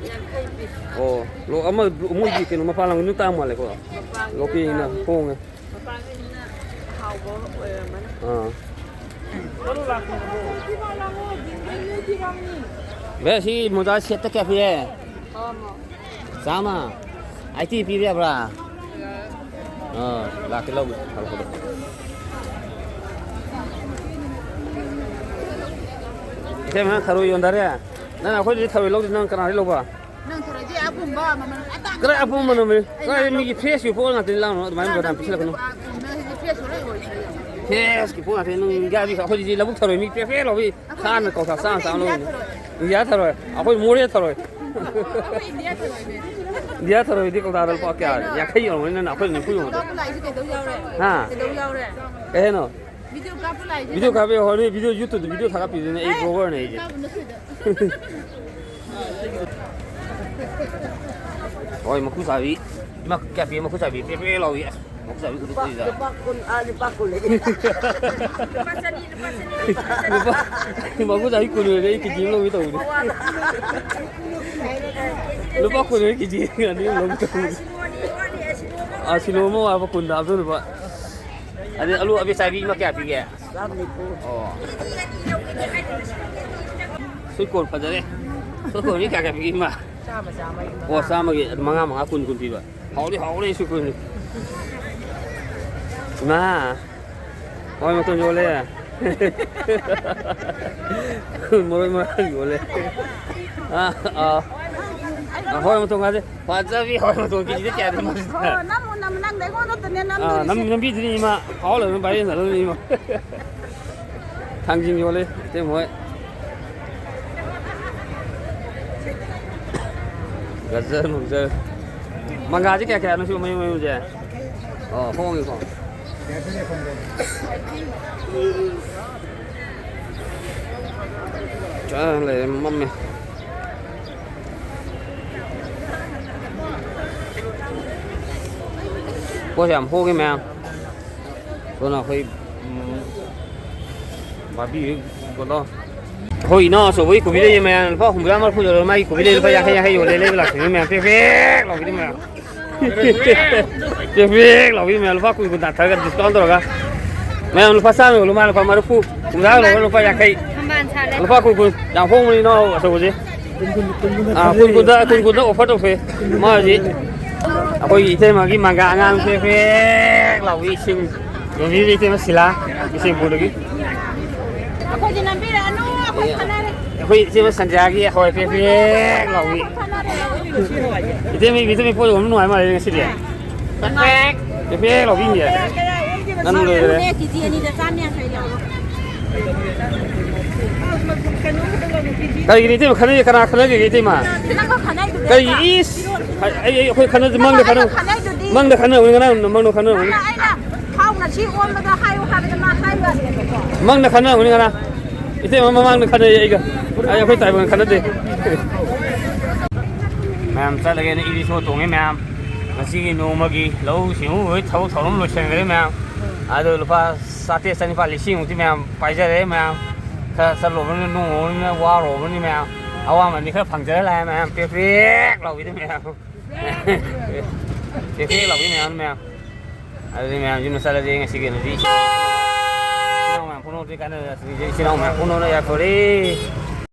ꯌꯥꯡꯈꯩ ꯄꯤ꯫ ꯑꯣ, ꯂꯣ-, ꯑꯃ, ꯃꯣꯏꯒꯤ ꯀꯩꯅꯣ ꯃꯄꯥꯟ ꯂꯝꯒꯤꯗꯨ ꯇꯥꯡ ꯃꯥꯜꯂꯦꯀꯣ꯫ ꯃꯄꯥꯟꯒꯤꯗꯨ ꯂꯣꯀꯦꯜꯒꯤꯅ ꯇꯥꯡꯉꯤ꯫ ꯍꯣꯡꯉꯦ꯫ ꯃꯄꯥꯟꯒꯤꯗꯨꯅ ꯍꯥꯎꯕ ꯑꯣꯏꯔꯝꯃꯅꯤ꯫ ꯑꯥ꯫ ꯚꯥꯏ, ꯁꯤ ꯃꯣꯖꯥ setꯇ ꯀꯌꯥ ꯄꯤꯌꯦ? ꯆꯥꯝꯃ꯫ ꯆꯥꯝꯃ? ꯑꯥꯏꯇꯤ ꯄꯤꯕ ꯌꯥꯕ꯭ꯔꯥ? ꯑꯥ, ꯂꯥꯛꯀꯦ ꯂꯧꯒꯦ꯫ ꯐꯔꯦ, ꯐꯔꯦ꯫ ꯏꯇꯩꯃ, ꯊꯔꯣꯏ ꯌꯣꯟꯊꯔꯦ? ꯅꯪ ꯑꯩꯈꯣꯏꯗꯗꯤ ꯊꯔꯣꯏ ꯂꯧꯗꯦ, ꯅꯪ ꯀꯅꯥꯗꯩ ꯂꯧꯕ? ꯅꯪ ꯊꯔꯣꯏꯗꯤ ꯑꯄꯨꯝꯕ ꯃꯃꯜ ꯑꯇꯥꯡꯕ ꯀꯗꯥꯏ ꯑꯄꯨꯝꯕ ꯃꯃꯜ? ꯑꯩ ꯀꯗꯥꯏ ꯂꯧ-, ꯃꯤꯒꯤ freshꯀꯤ ꯄꯣꯠ ꯉꯥꯛꯇꯅꯤ ꯂꯥꯎꯅꯨ, ꯑꯗꯨꯃꯥꯏꯅ ꯅꯪ ꯕꯗꯅꯥꯝ ꯄꯤꯁꯤꯜꯂꯛꯀꯅꯨ꯫ ꯑꯄꯨꯝꯕ ꯍꯧꯖꯤꯛ fresh ꯂꯣꯏ ꯑꯣꯏꯔꯤꯁꯤꯗꯤ꯫ Freshꯀꯤ ꯄꯣꯠ ꯉꯥꯛꯇꯅꯤ, ꯅꯪ ꯌꯥꯕꯤ, ꯑꯩꯈꯣꯏꯗꯤ ꯂꯧꯕꯨꯛ ꯊꯔꯣꯏ ꯃꯤ ꯄ꯭ꯔꯦ ꯄ꯭ꯔꯦ ꯂꯧꯏ, ꯑꯩꯈꯣꯏꯗꯤ, ꯈꯥꯟꯅ ꯀꯧꯇꯥ ꯆꯥꯝꯃ ꯆꯥꯝꯃ ꯑꯩꯈꯣꯏꯗꯤ ꯂꯧꯏꯅꯦ꯫ ꯏꯟꯗꯤꯌꯥ ꯊꯔꯣꯏ꯫ ꯏꯟꯗꯤꯌꯥ ꯊꯔꯣꯏ, ꯑꯩꯈꯣꯏ ꯃꯣꯔꯦ ꯊꯔꯣꯏ꯫ ꯑꯩꯈꯣꯏ ꯏꯟꯗꯤꯌꯥ ꯊꯔꯣꯏꯅꯦ꯫ ꯏꯟꯗꯤꯌꯥ ꯊꯔꯣꯏꯗꯤ ꯀꯧꯇꯥꯗ ꯂꯨꯄꯥ ꯀꯌꯥ? ꯀꯩꯅꯣ? ꯌꯥꯡꯈꯩ ꯌꯧꯔꯝꯒꯅꯤ, ꯅꯪꯅ ꯑꯩꯈꯣꯏ ꯅꯤꯐꯨ ꯌꯧꯔꯝꯒꯅꯤ꯫ ꯀꯥꯞꯄ ꯂꯥꯛꯏꯁꯦ ꯀꯩꯗꯧ ꯌꯥꯎꯔꯦ? ꯍꯥ? ꯀꯩꯗꯧ ꯌꯥꯎꯔꯦ? ꯀꯩ ꯍꯥꯏꯅꯣ? Video ꯀꯥꯞꯄ ꯂꯥꯛꯏꯁꯦ video ꯀꯩꯗꯧ-, ꯀꯥꯞꯄꯦ, ꯍꯣꯔꯦꯟ video YouTubeꯇ video ꯊꯥꯒꯠꯄꯤꯗꯣꯏꯅꯦ, ꯑꯩ ꯑꯦ! Vloggerꯅꯦ ꯑꯩꯁꯦ꯫ ꯀꯥꯞꯄ ꯅꯠꯇꯦꯗ꯫ ꯍꯣꯏ, ꯃꯈꯨ ꯆꯥꯕꯤ꯫ ꯏꯃꯥ, ꯀꯌꯥ ꯄꯤ ꯃꯈꯨ ꯆꯥꯕꯤ? ꯄꯦ ꯄꯦ ꯂꯥꯎꯕꯤ꯫ ꯑꯁ, ꯂꯨꯄꯥ, ꯂꯨꯄꯥ ꯀꯨꯟ, ꯑꯥ, ꯂꯨꯄꯥ ꯀꯨꯟ ꯂꯩ꯫ ꯂꯨꯄꯥ ꯆꯅꯤ, ꯂꯨꯄꯥ ꯆꯅꯤ, ꯂꯨꯄꯥ ꯆꯅꯤ꯫ ꯂꯨꯄꯥ, ꯂꯨꯄꯥ ꯆꯅꯤ ꯀꯨꯟ ꯑꯣꯏꯔꯗꯤ ꯑꯩ ꯀꯦꯖꯤ ꯑꯃ ꯂꯧꯒꯦ ꯇꯧꯕꯅꯤ꯫ ꯂꯨꯄꯥ ꯀꯨꯟ ꯑꯣꯏꯔꯗꯤ ꯀꯦꯖꯤ ꯑꯅꯤ ꯑꯃ ꯂꯧꯒꯦ ꯇꯧꯕꯅꯤ꯫ ꯑꯥ, ꯁꯤꯂꯣ ꯑꯃ ꯋꯥꯠꯄ ꯀꯨꯟꯗ ꯍꯥꯞꯆꯜꯂꯨꯕ꯫ ꯑꯗꯩ ꯑꯂꯨ ꯑꯕꯦ ꯆꯥꯕꯤ ꯑꯃ ꯀꯌꯥ ꯄꯤꯒꯦ? ꯆꯥꯝ ꯅꯤꯐꯨ꯫ ꯑꯣ꯫ ꯁ꯭ꯋꯤꯠ ꯀꯣꯔꯟ ꯐꯖꯔꯦ꯫ ꯁ꯭ꯋꯤꯠ ꯀꯣꯔꯟꯗꯤ ꯀꯌꯥ ꯀꯌꯥ ꯄꯤꯒꯦ, ꯏꯃꯥ? ꯆꯥꯝꯃ, ꯆꯥꯝꯃꯒꯤ ꯑꯣ, ꯃꯉꯥ꯫ ꯆꯥꯝꯃꯒꯤ ꯃꯉꯥ, ꯃꯉꯥ, ꯀꯨꯟ, ꯀꯨꯟ ꯄꯤꯕ꯫ ꯍꯥꯎꯗꯤ ꯍꯥꯎꯔꯦ ꯁ꯭ꯋꯤꯠ ꯀꯣꯔꯟꯗꯤ꯫ ꯏꯃꯥ, ꯍꯋꯥꯏ ꯃꯇꯣꯟ ꯌꯣꯜꯂꯦ꯫ ꯃꯔꯣꯏ ꯃꯔꯥꯡ ꯌꯣꯜꯂꯦ꯫ ꯑꯥ, ꯑꯥ꯫ ꯑꯥ, ꯍꯋꯥꯏ ꯃꯇꯣꯟ ꯀꯥꯁꯦ꯫ ꯐꯖꯕꯤ ꯍꯋꯥꯏ ꯃꯇꯣꯟ ꯀꯦꯖꯤꯗ ꯀꯌꯥꯗ ꯃꯥꯜꯂꯤꯗ? ꯑꯣ, ꯅꯝꯃꯨ, ꯅꯝꯃꯨ, ꯅꯪꯗ ꯑꯩꯉꯣꯟꯗ ꯈꯛꯇꯅꯦ ꯑꯥ, ꯅꯝ-, ꯅꯝꯗꯣꯏꯁꯦ꯫ ꯅꯝꯕꯤꯗꯨꯅꯤ ꯏꯃꯥ꯫ ꯍꯥꯎ ꯂꯩꯔꯝꯃꯦ viral ꯆꯠꯂꯝꯅꯤ ꯏꯃꯥ꯫ ꯊꯥꯡꯖꯤꯡ ꯌꯣꯜꯂꯤ, ꯏꯇꯩꯃ ꯍꯣꯏ꯫ ꯒꯖꯔ ꯅꯨꯡꯖꯔ꯫ ꯃꯪꯒꯥꯁꯦ ꯀꯌꯥ ꯀꯌꯥꯅꯣ ꯁꯤꯕꯨ ꯃꯌꯨꯝ ꯃꯌꯨꯝꯁꯦ? ꯑꯣ, ꯍꯣꯡꯉꯤꯀꯣ꯫ ꯆꯥ ꯂꯩꯔꯦ, ꯃꯝꯃꯦ꯫ ꯄꯣꯠꯁꯦ ꯌꯥꯝ ꯍꯣꯡꯉꯤ ꯃꯌꯥꯝ꯫ ꯑꯗꯨꯅ ꯑꯩꯈꯣꯏ, ꯎꯝ, ꯚꯥꯕꯤ ꯍꯣꯏ ꯀꯩꯅꯣ꯫ ꯑꯩꯈꯣꯏ ꯏꯅꯥꯎ ꯑꯆꯧꯕꯒꯤ ꯀꯣꯕꯤ ꯂꯩꯌꯦ ꯃꯌꯥꯝ, ꯂꯨꯄꯥ ꯍꯨꯝꯗ꯭ꯔꯥ ꯃꯔꯤꯐꯨ ꯌꯣꯜꯂꯦ, ꯃꯥꯒꯤ ꯀꯣꯕꯤ ꯂꯩ ꯂꯨꯄꯥ ꯌꯥꯡꯈꯩ ꯌꯥꯡꯈꯩ ꯌꯣꯜꯂꯦ, ꯂꯩꯕ ꯂꯥꯛꯄꯤꯅꯦ ꯃꯌꯥꯝ꯫ ꯄꯦꯛ ꯄꯦꯛ ꯂꯥꯎꯕꯤꯅꯦ ꯃꯌꯥꯝ꯫ ꯄꯦꯛ ꯄꯦꯛ ꯂꯥꯎꯕꯤ ꯃꯌꯥꯝ, ꯂꯨꯄꯥ ꯀꯨꯟ ꯀꯨꯟ ꯇꯥꯊꯔꯒ discount ꯇꯧꯔꯒ꯫ ꯃꯌꯥꯝ ꯂꯨꯄꯥ ꯆꯥꯝꯃ ꯌꯣꯜꯂꯨ, ꯃꯥ ꯂꯨꯄꯥ ꯃꯔꯤꯐꯨ, ꯍꯨꯝꯗ꯭ꯔꯥ ꯌꯣꯜꯂꯒ ꯂꯨꯄꯥ ꯌꯥꯡꯈꯩ꯫ ꯊꯝꯕꯥꯜ ꯁꯥꯠꯂꯦ꯫ ꯂꯨꯄꯥ ꯀꯨꯟ ꯀꯨꯟ꯫ ꯌꯥꯝ ꯍꯣꯡꯕꯅꯤ ꯏꯅꯥꯎ ꯑꯆꯧꯕꯁꯦ꯫ ꯑꯥ, ꯀꯨꯟ ꯀꯨꯟꯗ, ꯀꯨꯟ ꯀꯨꯟꯗ offer ꯇꯧꯊꯣꯛꯑꯦ꯫ ꯃꯥ ꯍꯧꯖꯤꯛ ꯑꯩꯈꯣꯏꯒꯤ ꯏꯇꯩꯃꯒꯤ ꯃꯪꯒꯥ ꯑꯉꯥꯡ ꯄꯦꯛ ꯄꯦꯛ ꯂꯥꯎꯕꯤ ꯏꯁꯤꯡ ꯌꯣꯟꯕꯤꯔꯤꯕ ꯏꯇꯩꯃ ꯁꯤꯂꯥ, ꯕꯤꯁꯦꯝꯄꯨꯔꯗꯒꯤ꯫ ꯑꯩꯈꯣꯏꯗꯤ ꯅꯝꯕꯤꯔꯛꯑꯅꯨ, ꯑꯩꯈꯣꯏ ꯈꯟꯅꯔꯦ꯫ ꯑꯩꯈꯣꯏ ꯏꯆꯦꯃ ꯁꯟꯖꯌꯥꯒꯤ ꯍꯋꯥꯏ ꯄꯦꯛ ꯄꯦꯛ ꯂꯥꯎꯕꯤ꯫ ꯈꯟꯅꯔꯦ꯫ ꯏꯇꯩꯃ, ꯏꯇꯩꯃ ꯄꯣꯠ ꯌꯣꯟꯕ ꯅꯨꯡꯉꯥꯏ ꯃꯥꯜꯂꯦ ꯉꯁꯤꯗꯤ꯫ ꯄꯦꯛ ꯄꯦꯛ ꯂꯥꯎꯕꯤꯅꯦ꯫ ꯅꯪ ꯂꯣꯏꯔꯦ꯫ ꯀꯦꯖꯤ ꯑꯅꯤꯗ ꯆꯥꯝ ꯌꯥꯡꯈꯩ ꯂꯧꯔꯣ꯫ ꯀꯔꯤꯒꯤꯅꯣ ꯏꯇꯩꯃ ꯈꯟꯅꯩ? ꯀꯅꯥ ꯈꯟꯅꯒꯦ ꯏꯇꯩꯃ? ꯅꯪꯒ ꯈꯟꯅꯩꯗꯨꯗꯤ꯫ ꯀꯔꯤꯒꯤ? ꯏꯁ! ꯑꯩ, ꯑꯩ, ꯑꯩꯈꯣꯏ ꯈꯟꯅꯗꯦ, ꯃꯪꯗ ꯈꯟꯅ-, ꯈꯟꯅꯩꯗꯨꯗꯤ꯫ ꯃꯪꯗ ꯈꯟꯅꯕꯅꯤ ꯉꯔꯥꯡ, ꯃꯪꯗ ꯈꯟꯅꯕꯅꯤ꯫ ꯅꯪꯅ ꯑꯩꯅ ꯊꯥꯎ ꯉꯁꯤ ꯑꯣꯟꯕꯗ ꯍꯥꯏꯌꯨ ꯍꯥꯏꯕꯗ ꯃꯥ ꯍꯥꯏꯕ ꯌꯥꯗꯦꯕꯀꯣ꯫ ꯃꯪꯗ ꯈꯟꯅꯕꯅꯤ ꯉꯔꯥꯡ꯫ ꯏꯇꯩꯃ ꯃꯃꯥꯡꯗ ꯈꯟꯅꯩ ꯑꯩꯒ꯫ ꯑꯩ ꯑꯩꯈꯣꯏ ꯇꯥꯏꯕꯪ ꯈꯟꯅꯗꯦ꯫ ꯃꯌꯥꯝ ꯆꯠꯂꯒꯦꯅ ꯏ ꯔꯤꯛꯁꯣ ꯇꯣꯡꯉꯦ ꯃꯌꯥꯝ꯫ ꯉꯁꯤꯒꯤ ꯅꯣꯡꯃꯒꯤ ꯂꯧꯎ ꯁꯤꯡꯎꯕꯒꯤ ꯊꯕꯛ ꯊꯧꯔꯝ ꯂꯣꯏꯁꯤꯟꯈ꯭ꯔꯦ ꯃꯌꯥꯝ꯫ ꯑꯗꯣ ꯂꯨꯄꯥ ꯆꯥꯇ꯭ꯔꯦꯠ ꯆꯅꯤꯄꯥꯜ ꯂꯤꯁꯤꯡꯃꯨꯛꯇꯤ ꯃꯌꯥꯝ ꯄꯥꯏꯖꯔꯦ ꯃꯌꯥꯝ꯫ ꯈꯔ ꯆꯠꯂꯨꯕꯅꯤꯅ ꯅꯣꯡꯉꯨꯕꯅꯤꯅ ꯋꯥꯔꯨꯕꯅꯤ ꯃꯌꯥꯝ꯫ ꯑꯋꯥꯃꯟꯗꯤ ꯈꯔ ꯐꯪꯖꯔ ꯂꯥꯛꯑꯦ ꯃꯌꯥꯝ꯫ ꯄꯦꯛ ꯄꯦꯛ ꯂꯥꯎꯕꯤꯗ ꯃꯌꯥꯝ꯫ ꯄꯦꯛ ꯄꯦꯛ ꯂꯥꯎꯕꯤ ꯃꯌꯥꯝ ꯃꯌꯥꯝ꯫ ꯑꯗꯨꯗꯤ ꯃꯌꯥꯝ ꯌꯨꯝꯗ ꯆꯠꯂꯁꯤ ꯉꯁꯤꯒꯤ ꯑꯗꯨꯗꯤ꯫ ꯏꯆꯤꯟ ꯏꯅꯥꯎ ꯃꯌꯥꯝ ꯄꯨꯝꯅꯃꯛꯇꯤ ꯀꯥꯟꯅꯔꯁꯤ꯫ ꯏꯆꯤꯟ ꯏꯅꯥꯎ ꯃꯌꯥꯝ ꯄꯨꯝꯅꯃꯛꯅ ꯌꯥꯏꯐꯔꯦ꯫